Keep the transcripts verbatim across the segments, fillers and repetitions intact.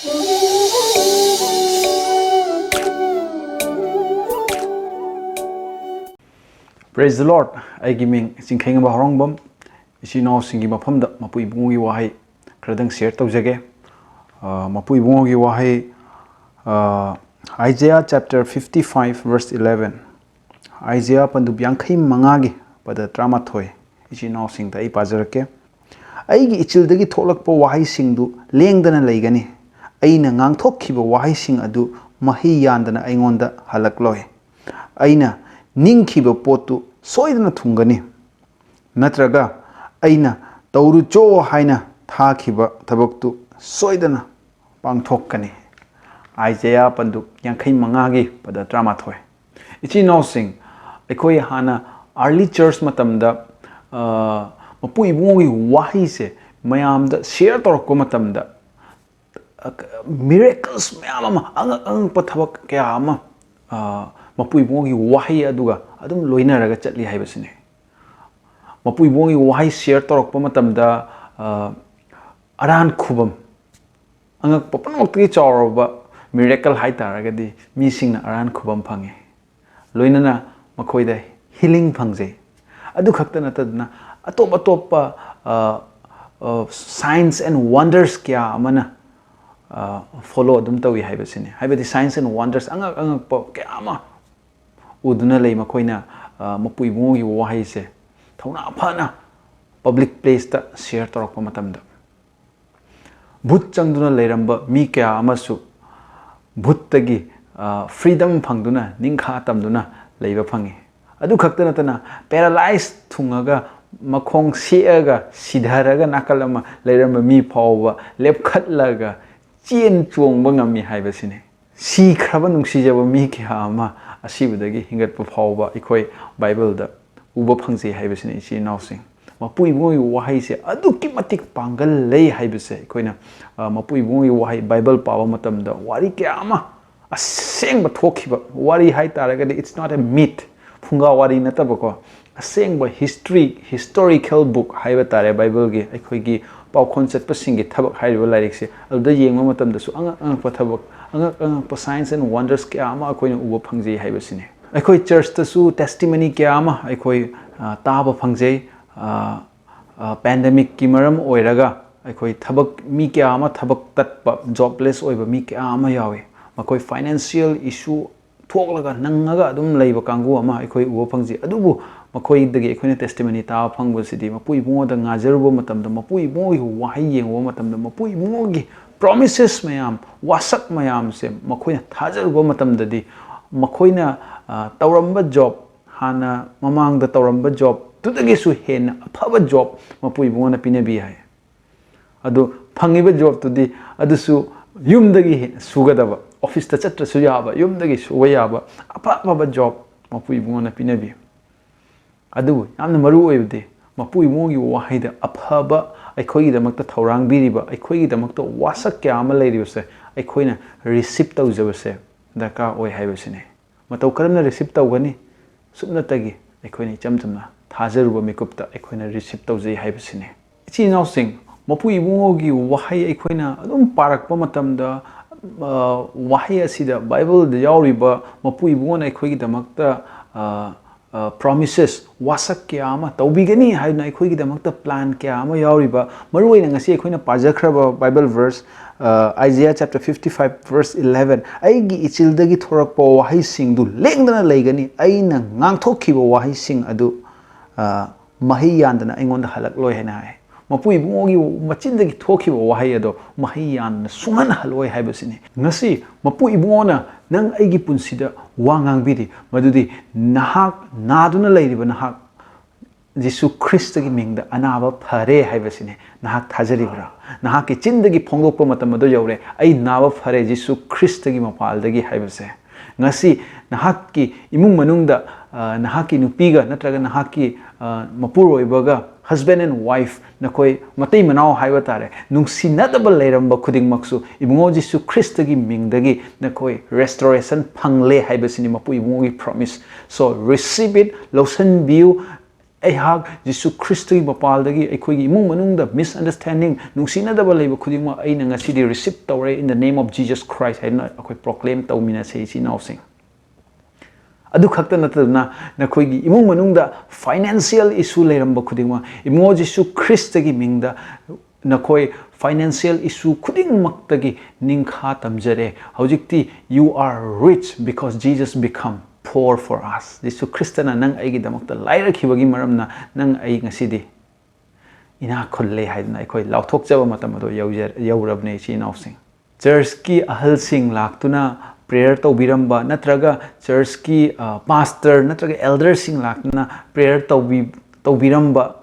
Praise the Lord. ꯑꯩꯒꯤ ꯃꯤꯡ ꯆꯤꯡꯈꯩꯉꯝꯕ ꯍꯧꯔꯣꯡꯕꯝ꯫ ꯏꯆꯤꯟ ꯏꯅꯥꯎꯁꯤꯡꯒꯤ ꯃꯐꯝꯗ ꯃꯄꯨ ꯏꯕꯨꯡꯉꯣꯒꯤ ꯋꯥꯍꯩ ꯈꯔꯗꯪ share ꯇꯧꯖꯒꯦ꯫ ꯑ, ꯃꯄꯨ ꯏꯕꯨꯡꯉꯣꯒꯤ ꯋꯥꯍꯩ, ꯑ, Isaiah chapter fifty five verse eleven꯫ ꯑꯥꯏꯖꯌꯥ ꯄꯟꯗꯨꯞ ꯌꯥꯡꯈꯩ ꯃꯉꯥꯒꯤ ꯄꯗ ꯇꯔꯥꯃꯥꯊꯣꯏ꯫ ꯏꯆꯤꯟ ꯏꯅꯥꯎꯁꯤꯡꯗ ꯑꯩ ꯄꯥꯖꯔꯛꯀꯦ꯫ "ꯑꯩꯒꯤ ꯏꯆꯤꯜꯗꯒꯤ ꯊꯣꯛꯂꯛꯄ ꯋꯥꯍꯩꯁꯤꯡꯗꯨ ꯂꯦꯡꯗꯅ ꯂꯩꯒꯅꯤ꯫ ꯑꯩꯅ ꯉꯥꯡꯊꯣꯛꯈꯤꯕ ꯋꯥꯍꯩꯁꯤꯡ ꯑꯗꯨ ꯃꯍꯩ ꯌꯥꯟꯗꯅ ꯑꯩꯉꯣꯟꯗ ꯍꯜꯂꯛꯂꯣꯏ꯫ ꯑꯩꯅ ꯅꯤꯡꯈꯤꯕ ꯄꯣꯠꯇꯨ ꯁꯣꯏꯗꯅ ꯊꯨꯡꯒꯅꯤ, ꯅꯠꯇ꯭ꯔꯒ ꯑꯩꯅ ꯇꯧꯔꯨꯆꯣ ꯍꯥꯏꯅ ꯊꯥꯈꯤꯕ ꯊꯕꯛꯇꯨ ꯁꯣꯏꯗꯅ ꯄꯥꯡꯊꯣꯛꯀꯅꯤ"꯫ ꯑꯥꯏꯖꯌꯥ ꯄꯟꯗꯨꯞ ꯌꯥꯡꯈꯩ ꯃꯉꯥꯒꯤ ꯄꯗ ꯇꯔꯥꯃꯥꯊꯣꯏ꯫ ꯏꯆꯤꯟ ꯏꯅꯥꯎꯁꯤꯡ, ꯑꯩꯈꯣꯏ ꯍꯥꯟꯅ early church ꯃꯇꯝꯗ, ꯑ, ꯃꯄꯨ ꯏꯕꯨꯡꯉꯣꯒꯤ ꯋꯥꯍꯩꯁꯦ ꯃꯌꯥꯝꯗ share ꯇꯧꯔꯛꯄ ꯃꯇꯝꯗ, ꯑ, miracles ꯃꯌꯥꯝ ꯑꯃ, ꯑꯉꯛ ꯑꯉꯛꯄ ꯊꯕꯛ ꯀꯌꯥ ꯑꯃ, ꯑ, ꯃꯄꯨ ꯏꯕꯨꯡꯉꯣꯒꯤ ꯋꯥꯍꯩ ꯑꯗꯨꯒ ꯑꯗꯨꯝ ꯂꯣꯏꯅꯔꯒ ꯆꯠꯂꯤ ꯍꯥꯏꯕꯁꯤꯅꯤ꯫ ꯃꯄꯨ ꯏꯕꯨꯡꯉꯣꯒꯤ ꯋꯥꯍꯩ share ꯇꯧꯔꯛꯄ ꯃꯇꯝꯗ, ꯑ, ꯑꯔꯥꯟ ꯈꯨꯕꯝ, ꯑꯉꯛꯄ ꯄꯨꯝꯅꯃꯛꯇꯒꯤ ꯆꯥꯎꯔꯕ miracle ꯍꯥꯏ ꯇꯥꯔꯒꯗꯤ ꯃꯤꯁꯤꯡꯅ ꯑꯔꯥꯟ ꯈꯨꯕꯝ ꯐꯪꯉꯤ꯫ ꯂꯣꯏꯅꯅ ꯃꯈꯣꯏꯗ healing ꯐꯪꯖꯩ꯫ ꯑꯗꯨ ꯈꯛꯇ ꯅꯠꯇꯗꯅ ꯑꯇꯣꯞ ꯑꯇꯣꯞꯄ, ꯑ, ꯑ, signs and wonders ꯀꯌꯥ ꯑꯃꯅ, ꯑ, follow ꯑꯗꯨꯝ ꯇꯧꯏ ꯍꯥꯏꯕꯁꯤꯅꯤ꯫ ꯍꯥꯏꯕꯗꯤ signs and wonders, ꯑꯉꯛ ꯑꯉꯛꯄ ꯀꯌꯥ ꯑꯃ ꯎꯗꯨꯅ ꯂꯩ ꯃꯈꯣꯏꯅ, ꯑ, ꯃꯄꯨ ꯏꯕꯨꯡꯉꯣꯒꯤ ꯋꯥꯍꯩꯁꯦ ꯊꯧꯅꯥ ꯐꯅ public placeꯇ share ꯇꯧꯔꯛꯄ ꯃꯇꯝꯗ꯫ ꯚꯨꯠ ꯆꯪꯗꯨꯅ ꯂꯩꯔꯝꯕ ꯃꯤ ꯀꯌꯥ ꯑꯃꯁꯨ ꯚꯨꯠꯇꯒꯤ, ꯑ, freedom ꯐꯪꯗꯨꯅ ꯅꯤꯡꯈꯥ ꯇꯝꯗꯨꯅ ꯂꯩꯕ ꯐꯪꯉꯤ꯫ ꯑꯗꯨ ꯈꯛꯇ ꯅꯠꯇꯅ paralyze ꯊꯨꯡꯉꯒ ꯃꯈꯣꯡ ꯁꯦꯛꯑꯒ ꯁꯤꯊꯔꯒ ꯅꯥꯀꯜ ꯑꯃ ꯂꯩꯔꯝꯕ ꯃꯤ ꯐꯥꯎꯕ ꯂꯦꯞꯈꯠꯂꯒ ꯆꯦꯟ ꯆꯣꯡꯕ ꯉꯝꯃꯤ ꯍꯥꯏꯕꯁꯤꯅꯤ꯫ ꯁꯤꯈ꯭ꯔꯕ ꯅꯨꯡꯁꯤꯖꯕ ꯃꯤ ꯀꯌꯥ ꯑꯃ ꯑꯁꯤꯕꯗꯒꯤ ꯍꯤꯡꯒꯠꯄ ꯐꯥꯎꯕ ꯑꯩꯈꯣꯏ ꯕꯥꯏꯕꯜꯗ ꯎꯕ ꯐꯪꯖꯩ ꯍꯥꯏꯕꯁꯤꯅꯤ, ꯏꯆꯤꯟ ꯏꯅꯥꯎꯁꯤꯡ꯫ ꯃꯄꯨ ꯏꯕꯨꯡꯉꯣꯒꯤ ꯋꯥꯍꯩꯁꯦ ꯑꯗꯨꯛꯀꯤ ꯃꯇꯤꯛ ꯄꯥꯡꯒꯜ ꯂꯩ ꯍꯥꯏꯕꯁꯦ ꯑꯩꯈꯣꯏꯅ, ꯑ, ꯃꯄꯨ ꯏꯕꯨꯡꯉꯣꯒꯤ ꯋꯥꯍꯩ ꯕꯥꯏꯕꯜ ꯄꯥꯕ ꯃꯇꯝꯗ ꯋꯥꯔꯤ ꯀꯌꯥ ꯑꯃ, ꯑꯁꯦꯡꯕ ꯊꯣꯛꯈꯤꯕ ꯋꯥꯔꯤ ꯍꯥꯏ ꯇꯥꯔꯒꯗꯤ, it's not a myth, ꯐꯨꯡꯒꯥ ꯋꯥꯔꯤ ꯅꯠꯇꯕꯀꯣ, ꯑꯁꯦꯡꯕ history, historical book ꯍꯥꯏꯕ ꯇꯥꯔꯦ, ꯕꯥꯏꯕꯜꯒꯤ ꯑꯩꯈꯣꯏꯒꯤ ꯄꯥꯎꯈꯣꯟ ꯆꯠꯄꯁꯤꯡꯒꯤ ꯊꯕꯛ ꯍꯥꯏꯔꯤꯕ ꯂꯥꯏꯔꯤꯛꯁꯦ, ꯑꯗꯨꯗ ꯌꯦꯡꯕ ꯃꯇꯝꯗꯁꯨ ꯑꯉꯛ ꯑꯉꯛꯄ ꯊꯕꯛ, ꯑꯉꯛ ꯑꯉꯛꯄ signs and wonders ꯀꯌꯥ ꯑꯃ ꯑꯩꯈꯣꯏꯅ ꯎꯕ ꯐꯪꯖꯩ ꯍꯥꯏꯕꯁꯤꯅꯤ꯫ ꯑꯩꯈꯣꯏ ꯆꯔꯆꯇꯁꯨ testimony ꯀꯌꯥ ꯑꯃ ꯑꯩꯈꯣꯏ, ꯑ, ꯇꯥꯕ ꯐꯪꯖꯩ꯫ ꯑ, ꯑ, pandemic ꯀꯤ ꯃꯔꯝ ꯑꯣꯏꯔꯒ ꯑꯩꯈꯣꯏ ꯊꯕꯛ, ꯃꯤ ꯀꯌꯥ ꯑꯃ ꯊꯕꯛ ꯇꯠꯄ, jobless ꯑꯣꯏꯕ ꯃꯤ ꯀꯌꯥ ꯑꯃ ꯌꯥꯎꯏ꯫ ꯃꯈꯣꯏ financial issue ꯊꯣꯛꯂꯒ ꯅꯪꯉꯒ ꯑꯗꯨꯝ ꯂꯩꯕ ꯀꯥꯡꯕꯨ ꯑꯃ ꯑꯩꯈꯣꯏ ꯎꯕ ꯐꯪꯖꯩ꯫ ꯑꯗꯨꯕꯨ ꯃꯈꯣꯏꯗꯒꯤ ꯑꯩꯈꯣꯏꯅ testimony ꯇꯥꯕ ꯐꯪꯕꯁꯤꯗꯤ, ꯃꯄꯨ ꯏꯕꯨꯡꯉꯣꯗ ꯉꯥꯖꯔꯨꯕ ꯃꯇꯝꯗ, ꯃꯄꯨ ꯏꯕꯨꯡꯉꯣꯒꯤ ꯋꯥꯍꯩ ꯌꯦꯡꯉꯨꯕ ꯃꯇꯝꯗ, ꯃꯄꯨ ꯏꯕꯨꯡꯉꯣꯒꯤ promises ꯃꯌꯥꯝ, ꯋꯥꯁꯛ ꯃꯌꯥꯝꯁꯦ ꯃꯈꯣꯏꯅ ꯊꯥꯖꯔꯨꯕ ꯃꯇꯝꯗꯗꯤ, ꯃꯈꯣꯏꯅ, ꯑ, ꯇꯧꯔꯝꯕ job, ꯍꯥꯟꯅ ꯃꯃꯥꯡꯗ ꯇꯧꯔꯝꯕ job ꯇꯨꯗꯒꯤꯁꯨ ꯍꯦꯟꯅ ꯑꯐꯕ job ꯃꯄꯨ ꯏꯕꯨꯡꯉꯣꯅ ꯄꯤꯅꯕꯤ ꯍꯥꯏ꯫ ꯑꯗꯨ ꯐꯪꯉꯤꯕ job ꯇꯨꯗꯤ ꯑꯗꯨꯁꯨ ꯌꯨꯝꯗꯒꯤ ꯍꯦꯟꯅ ꯁꯨꯒꯗꯕ, office ꯇ ꯆꯠꯇ꯭ꯔꯁꯨ ꯌꯥꯕ, ꯌꯨꯝꯗꯒꯤ ꯁꯨꯕ ꯌꯥꯕ ꯑꯐ ꯑꯐꯕ job ꯃꯄꯨ ꯏꯕꯨꯡꯉꯣꯅ ꯄꯤꯅꯕꯤ꯫ ꯑꯗꯨꯕꯨ ꯌꯥꯝꯅ ꯃꯔꯨ ꯑꯣꯏꯕꯗꯤ, ꯃꯄꯨ ꯏꯕꯨꯡꯉꯣꯒꯤ ꯋꯥꯍꯩꯗ ꯑꯐꯕ, ꯑꯩꯈꯣꯏꯒꯤꯗꯃꯛꯇ ꯊꯧꯔꯥꯡꯕꯤꯔꯤꯕ, ꯑꯩꯈꯣꯏꯒꯤꯗꯃꯛꯇ ꯋꯥꯁꯛ ꯀꯌꯥ ꯑꯃ ꯂꯩꯔꯤꯕꯁꯦ ꯑꯩꯈꯣꯏꯅ receive ꯇꯧꯖꯕꯁꯦ ꯗꯔꯀꯥꯔ ꯑꯣꯏ ꯍꯥꯏꯕꯁꯤꯅꯤ꯫ ꯃꯇꯧ ꯀꯔꯝꯅ receive ꯇꯧꯒꯅꯤ? ꯁꯨꯞꯅꯇꯒꯤ ꯑꯩꯈꯣꯏꯅ ꯏꯆꯝ ꯆꯝꯅ ꯊꯥꯖꯔꯨꯕ ꯃꯤꯀꯨꯞꯇ ꯑꯩꯈꯣꯏꯅ receive ꯇꯧꯖꯩ ꯍꯥꯏꯕꯁꯤꯅꯤ꯫ ꯏꯆꯤꯟ ꯏꯅꯥꯎꯁꯤꯡ, ꯃꯄꯨ ꯏꯕꯨꯡꯉꯣꯒꯤ ꯋꯥꯍꯩ ꯑꯩꯈꯣꯏꯅ ꯑꯗꯨꯝ ꯄꯥꯔꯛꯄ ꯃꯇꯝꯗ, ꯑ, ꯋꯥꯍꯩ ꯑꯁꯤꯗ, Bible ꯗ ꯌꯥꯎꯔꯤꯕ ꯃꯄꯨ ꯏꯕꯨꯡꯉꯣꯅ ꯑꯩꯈꯣꯏꯒꯤꯗꯃꯛꯇ, ꯑ, ꯑ, promises, ꯋꯥꯁꯛ ꯀꯌꯥ ꯑꯃ ꯇꯧꯕꯤꯒꯅꯤ ꯍꯥꯏꯗꯨꯅ ꯑꯩꯈꯣꯏꯒꯤꯗꯃꯛꯇ plan ꯀꯌꯥ ꯑꯃ ꯌꯥꯎꯔꯤꯕ, ꯃꯔꯨꯑꯣꯏꯅ ꯉꯁꯤ ꯑꯩꯈꯣꯏꯅ ꯄꯥꯖꯈ꯭ꯔꯕ Bible verse, ꯑ, Isaiah chapter fifty five verse eleven, "ꯑꯩꯒꯤ ꯏꯆꯤꯜꯗꯒꯤ ꯊꯣꯔꯛꯄ ꯋꯥꯍꯩꯁꯤꯡꯗꯨ ꯂꯦꯡꯗꯅ ꯂꯩꯒꯅꯤ, ꯑꯩꯅ ꯉꯥꯡꯊꯣꯛꯈꯤꯕ ꯋꯥꯍꯩꯁꯤꯡ ꯑꯗꯨ, ꯑ, ꯃꯍꯩ ꯌꯥꯟꯗꯅ ꯑꯩꯉꯣꯟꯗ ꯍꯜꯂꯛꯂꯣꯏ" ꯍꯥꯏꯅ ꯍꯥꯏ꯫ ꯃꯄꯨ ꯏꯕꯨꯡꯉꯣꯒꯤ ꯃꯆꯤꯟꯗꯒꯤ ꯊꯣꯛꯈꯤꯕ ꯋꯥꯍꯩ ꯑꯗꯣ ꯃꯍꯩ ꯌꯥꯟꯗꯅ ꯁꯨꯡꯍꯟꯍꯜꯂꯣꯏ ꯍꯥꯏꯕꯁꯤꯅꯤ꯫ ꯉꯁꯤ ꯃꯄꯨ ꯏꯕꯨꯡꯉꯣꯅ ꯅꯪ ꯑꯩꯒꯤ ꯄꯨꯟꯁꯤꯗ ꯋꯥ ꯉꯥꯡꯕꯤꯔꯤ, ꯃꯗꯨꯗꯤ ꯅꯍꯥꯛ, ꯅꯥꯗꯨꯅ ꯂꯩꯔꯤꯕ ꯅꯍꯥꯛ, ꯖꯤꯁꯨ ꯈ꯭ꯔꯤꯁꯇꯒꯤ ꯃꯤꯡꯗ ꯑꯅꯥꯕ ꯐꯔꯦ ꯍꯥꯏꯕꯁꯤꯅꯤ꯫ ꯅꯍꯥꯛ ꯊꯥꯖꯔꯤꯕ꯭ꯔꯥ? ꯅꯍꯥꯛꯀꯤ ꯆꯤꯟꯗꯒꯤ ꯐꯣꯡꯗꯣꯛꯄ ꯃꯇꯝ ꯑꯗꯨ ꯌꯧꯔꯦ, "ꯑꯩ ꯅꯥꯕ ꯐꯔꯦ ꯖꯤꯁꯨ ꯈ꯭ꯔꯤꯁꯇꯒꯤ ꯃꯄꯥꯜꯗꯒꯤ" ꯍꯥꯏꯕꯁꯦ꯫ ꯉꯁꯤ ꯅꯍꯥꯛꯀꯤ ꯏꯃꯨꯡ ꯃꯅꯨꯡꯗ, ꯑ, ꯅꯍꯥꯛꯀꯤ ꯅꯨꯄꯤꯒ ꯅꯠꯇ꯭ꯔꯒ ꯅꯍꯥꯛꯀꯤ, ꯑ, ꯃꯄꯨꯔꯣꯏꯕꯒ, husband and wife, ꯅꯈꯣꯏ ꯃꯇꯩ ꯃꯅꯥꯎ ꯍꯥꯏꯕ ꯇꯥꯔꯦ, ꯅꯨꯡꯁꯤꯅꯗꯕ ꯂꯩꯔꯝꯕ ꯈꯨꯗꯤꯡꯃꯛꯁꯨ ꯏꯕꯨꯡꯉꯣ ꯖꯤꯁꯨ ꯈ꯭ꯔꯤꯁꯇꯒꯤ ꯃꯤꯡꯗꯒꯤ ꯅꯈꯣꯏ restoration ꯐꯪꯂꯦ ꯍꯥꯏꯕꯁꯤꯅꯤ ꯃꯄꯨ ꯏꯕꯨꯡꯉꯣꯒꯤ promise꯫ So, receive it, ꯂꯧꯁꯤꯟꯕꯤꯌꯨ, ꯑꯩꯍꯥꯛ ꯖꯤꯁꯨ ꯈ꯭ꯔꯤꯁꯇꯒꯤ ꯃꯄꯥꯜꯗꯒꯤ ꯑꯩꯈꯣꯏꯒꯤ ꯏꯃꯨꯡ ꯃꯅꯨꯡꯗ misunderstanding, ꯅꯨꯡꯁꯤꯅꯗꯕ ꯂꯩꯕ ꯈꯨꯗꯤꯡꯃꯛ ꯑꯩꯅ ꯉꯁꯤꯗꯤ receive ꯇꯧꯔꯦ in the name of Jesus Christ ꯍꯥꯏꯗꯨꯅ ꯑꯩꯈꯣꯏ proclaim ꯇꯧꯃꯤꯟꯅꯁꯦ, ꯏꯆꯤꯟ ꯏꯅꯥꯎꯁꯤꯡ꯫ ꯑꯗꯨ ꯈꯛꯇ ꯅꯠꯇꯅ, ꯅꯈꯣꯏꯒꯤ ꯏꯃꯨꯡ ꯃꯅꯨꯡꯗ financial issue ꯂꯩꯔꯝꯕ ꯈꯨꯗꯤꯡꯃꯛ, ꯏꯕꯨꯡꯉꯣ ꯖꯤꯁꯨ ꯈ꯭ꯔꯤꯁꯇꯒꯤ ꯃꯤꯡꯗ ꯅꯈꯣꯏ financial issue ꯈꯨꯗꯤꯡꯃꯛꯇꯒꯤ ꯅꯤꯡꯈꯥ ꯇꯝꯖꯔꯦ꯫ ꯍꯧꯖꯤꯛꯇꯤ you are rich because Jesus become poor for us. ꯖꯤꯁꯨ ꯈ꯭ꯔꯤꯁꯇꯅ ꯅꯪ ꯑꯩꯒꯤꯗꯃꯛꯇ ꯂꯥꯏꯔꯛꯈꯤꯕꯒꯤ ꯃꯔꯝꯅ ꯅꯪ ꯑꯩ ꯉꯁꯤꯗꯤ ꯏꯅꯥꯛ ꯈꯨꯜꯂꯦ ꯍꯥꯏꯗꯅ ꯑꯩꯈꯣꯏ ꯂꯥꯎꯊꯣꯛꯆꯕ ꯃꯇꯝ ꯑꯗꯣ ꯌꯧꯖ-, ꯌꯧꯔꯕꯅꯦ, ꯏꯆꯤꯟ ꯏꯅꯥꯎꯁꯤꯡ꯫ ꯆꯔꯆꯀꯤ ꯑꯍꯜꯁꯤꯡ ꯂꯥꯛꯇꯨꯅ prayer ꯇꯧꯕꯤꯔꯝꯕ, ꯅꯠꯇ꯭ꯔꯒ ꯆꯔꯆꯀꯤ, ꯑ, pastor ꯅꯠꯇ꯭ꯔꯒ elderꯁꯤꯡ ꯂꯥꯛꯇꯨꯅ prayer ꯇꯧꯕꯤ-, ꯇꯧꯕꯤꯔꯝꯕ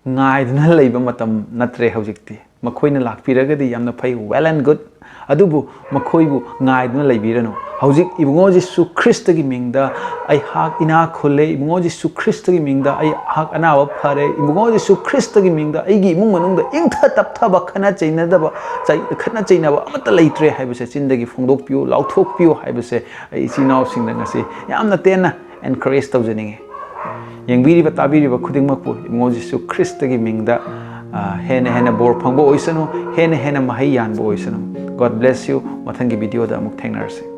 ꯉꯥꯏꯗꯨꯅ ꯂꯩꯕ ꯃꯇꯝ ꯅꯠꯇ꯭ꯔꯦ ꯍꯧꯖꯤꯛꯇꯤ꯫ ꯃꯈꯣꯏꯅ ꯂꯥꯛꯄꯤꯔꯒꯗꯤ ꯌꯥꯝꯅ ꯐꯩ, well and good꯫ ꯑꯗꯨꯕꯨ ꯃꯈꯣꯏꯕꯨ ꯉꯥꯏꯗꯨꯅ ꯂꯩꯕꯤꯔꯅꯨ꯫ ꯍꯧꯖꯤꯛ ꯏꯕꯨꯡꯉꯣ ꯖꯤꯁꯨ ꯈ꯭ꯔꯤꯁꯇꯒꯤ ꯃꯤꯡꯗ ꯑꯩꯍꯥꯛ ꯏꯅꯥꯛ ꯈꯨꯜꯂꯦ, ꯏꯕꯨꯡꯉꯣ ꯖꯤꯁꯨ ꯈ꯭ꯔꯤꯁꯇꯒꯤ ꯃꯤꯡꯗ ꯑꯩꯍꯥꯛ ꯑꯅꯥꯕ ꯐꯔꯦ, ꯏꯕꯨꯡꯉꯣ ꯖꯤꯁꯨ ꯈ꯭ꯔꯤꯁꯇꯒꯤ ꯃꯤꯡꯗ ꯑꯩꯒꯤ ꯏꯃꯨꯡ ꯃꯅꯨꯡꯗ ꯏꯪꯊ ꯇꯞꯊꯕ, ꯈꯠꯅ ꯆꯩꯅꯗꯕ, ꯆꯩ-, ꯈꯠꯅ ꯆꯩꯅꯕ ꯑꯃꯠꯇ ꯂꯩꯇ꯭ꯔꯦ ꯍꯥꯏꯕꯁꯦ ꯆꯤꯟꯗꯒꯤ ꯐꯣꯡꯗꯣꯛꯄꯤꯌꯨ, ꯂꯥꯎꯊꯣꯛꯄꯤꯌꯨ ꯍꯥꯏꯕꯁꯦ ꯑꯩ ꯏꯆꯤꯟ ꯏꯅꯥꯎꯁꯤꯡꯗ ꯉꯁꯤ ꯌꯥꯝꯅ ꯇꯦꯟꯅ encourage ꯇꯧꯖꯅꯤꯡꯉꯤ꯫ ꯌꯦꯡꯕꯤꯔꯤꯕ, ꯇꯥꯕꯤꯔꯤꯕ ꯈꯨꯗꯤꯡꯃꯛꯄꯨ ꯏꯕꯨꯡꯉꯣ ꯖꯤꯁꯨ ꯈ꯭ꯔꯤꯁꯇꯒꯤ ꯃꯤꯡꯗ, ꯑ, ꯍꯦꯟꯅ ꯍꯦꯟꯅ ꯕꯣꯔ ꯐꯪꯕ ꯑꯣꯏꯁꯅꯨ, ꯍꯦꯟꯅ ꯍꯦꯟꯅ ꯃꯍꯩ ꯌꯥꯟꯕ ꯑꯣꯏꯁꯅꯨ꯫ God bless you꯫ ꯃꯊꯪꯒꯤ videoꯗ ꯑꯃꯨꯛ ꯊꯦꯡꯅꯔꯁꯤ꯫